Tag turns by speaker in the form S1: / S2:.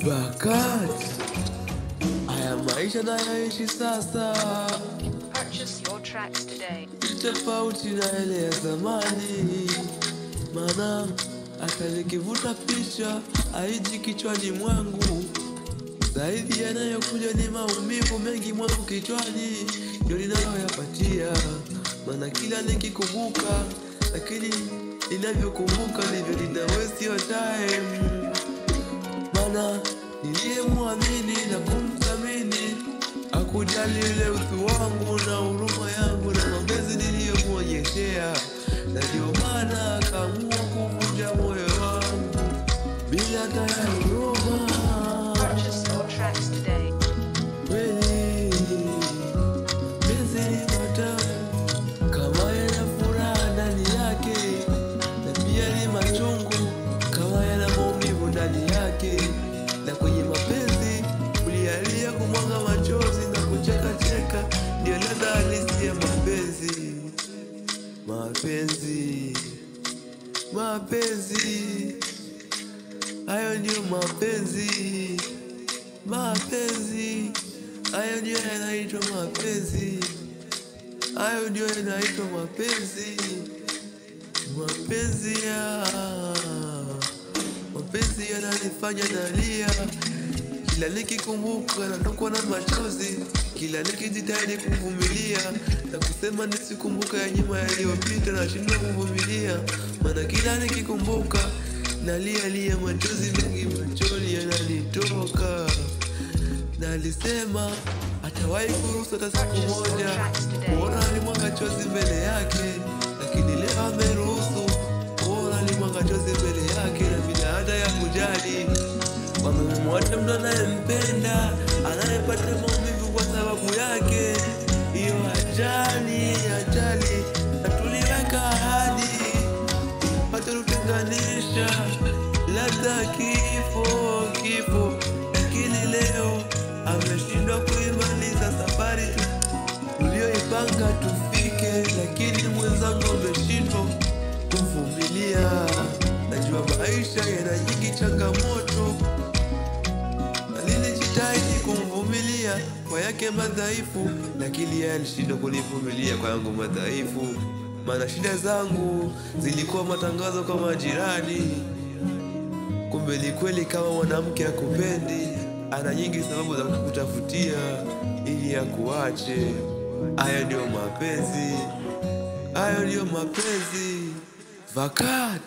S1: Vakat. Haya maisha nayoishi sasa
S2: Purchase your tracks today.
S1: ni tofauti na yale ya zamani, maana hata nikivuta picha haiji kichwani mwangu. Zaidi yanayokuja ni maumivu mengi mwangu kichwani, ndio ninayoyapatia, maana kila nikikumbuka, lakini ninavyokumbuka ndivyo nina waste your time, maana niliyemwamini na kumthamini hakujali ile utu wangu na huruma yangu na mapenzi niliyomwonyeshea, na ndio maana akaamua kuvunja moyo wangu bila hata ya huruma.
S2: Purchase your tracks today.
S1: Kweli penzi ni matamu kama yana furaha ndani yake, na pia ni machungu kama yana maumivu ndani yake. Na kwenye mapenzi kulialia, kumwaga machozi na kuchekacheka ndio ladha halisi ya mapenzi. Mapenzi, mapenzi, hayo ndiyo mapenzi. Mapenzi, hayo ndiyo yanaitwa mapenzi. Hayo ndiyo yanaitwa mapenzi. Mapenzi ya mapenzi yananifanya nalia, kila nikikumbuka natokwa na machozi, kila nikijitahidi kuvumilia na kusema nisikumbuka ya nyuma yaliyopita, nashindwa kuvumilia, maana kila nikikumbuka nalia lia, machozi mengi machoni yananitoka. Na alisema atawahi kuruhusu hata siku
S2: Purchase your
S1: moja
S2: tracks today.
S1: kuona alimwaga chozi mbele yake, lakini leo ameruhusu kuona alimwaga chozi mbele yake na bila hata ya kujali. Wamemwacha mtu anayempenda, anayepata maumivu kwa sababu yake. Hiyo ajali, ajali, na tuliweka ahadi hatutenganisha labda kifo, kifo, lakini leo ameshindwa kuimaliza safari tuliyoipanga tufike, lakini mwenzangu ameshindwa kuvumilia. Najua maisha yana nyingi changamoto, na nilijitahidi kumvumilia kwa yake madhaifu, lakini yeye alishindwa kunivumilia kwa yangu madhaifu, maana shida zangu zilikuwa matangazo kwa majirani. Kumbe ni kweli kama mwanamke akupendi, ana nyingi sababu za kukutafutia ili akuache. Haya ndiyo mapenzi, hayo ndiyo mapenzi. Vakat.